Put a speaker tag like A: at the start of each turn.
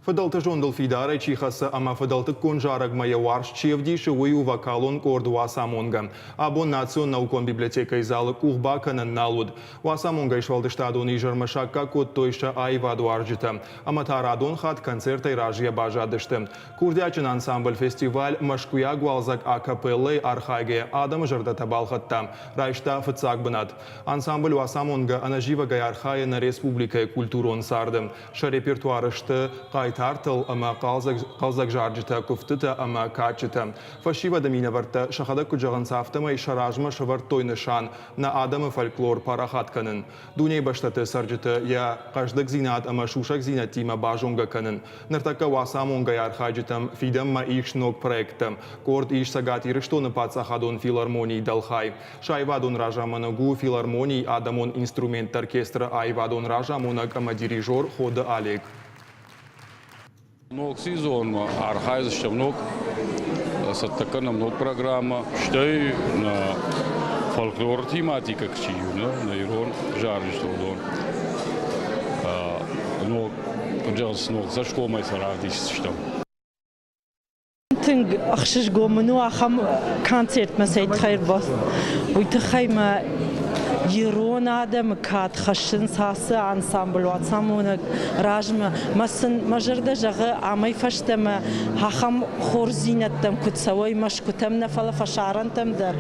A: Фыдӕлты зондыл фидарӕй чи хӕцы ӕмӕ фыдӕлтыккон зарӕгмӕ йӕ уарзт чи ӕвдисы, уый у вокалон къорд Уацамонгӕ. Абон Национ наукон библиотекӕйы залы къух бакӕнӕн нал уыд. Уацамонгӕйы сфӕлдыстадон изӕрмӕ саккаг кодтой сӕ аивадуарзджытӕ. Ӕмӕ та радон хатт концертӕй разыйӕ баззадысты. Курдиатджын ансамбль фестиваль «Мӕскуыйаг уалдзӕг» а-капеллӕйы архайгӕйӕ адӕмы зӕрдӕтӕ балхӕдта, райста фыццаг бынат. Ансамбль Уацамонгӕ ӕнӕзивӕгӕй архайы нӕ республикӕйы культурон царды. Сӕ репертуары сты хъайтартыл ӕмӕ хъӕлдзӕг зарджытӕ, куывдтытӕ ӕмӕ кадджытӕ. Фӕсивӕды минӕвӕрттӕ сӕхӕдӕг куыд зӕгъынц, афтӕмӕй сӕ размӕ сӕвӕрдтой нысан нӕ адӕмы фольклор парахат кӕнын, дунейы бӕстӕты цӕрджыты йӕ хъӕздыгдзинад ӕмӕ сусӕгдзинӕдтимӕ базонгӕ кӕнын. Ныртӕккӕ уацамонгӕйы архайджытӕм фидӕнмӕ ис ног проекттӕ. Къорд ис Цӕгат Ирыстоны паддзахадон филармонийы дӕлхай. Сӕ аивадон разамонӕг у филармонийы адӕмон инструментты оркестры аивадон разамонӕг ӕмӕ дирижер Ходы Олег.
B: Ног сезонмӕ архайдзыстӕм ног, цӕттӕ кӕнӕм ног программӕ, стӕй нӕ фольклоры тематикӕ чи у, нӕ ирон зарджытӕ уыдон ног, ног цӕсгомӕй сӕ равдисдзыстӕм.
C: Тынг ӕхсызгон мын у ахӕм концертмӕ цӕй тыххӕй ӕрбацыд, уый тыххӕй мӕ ирон адӕмы кад хӕссынц ацы ансамбль Уацамонӕг размӕ. Мӕ сын мӕ зӕрдӕ зӕгъы, амӕй фӕстӕмӕ ахӕм хорздзинӕдтӕм куыд цӕуой Мӕскуытӕм нӕ, фӕлӕ фӕсарӕнтӕм дӕр.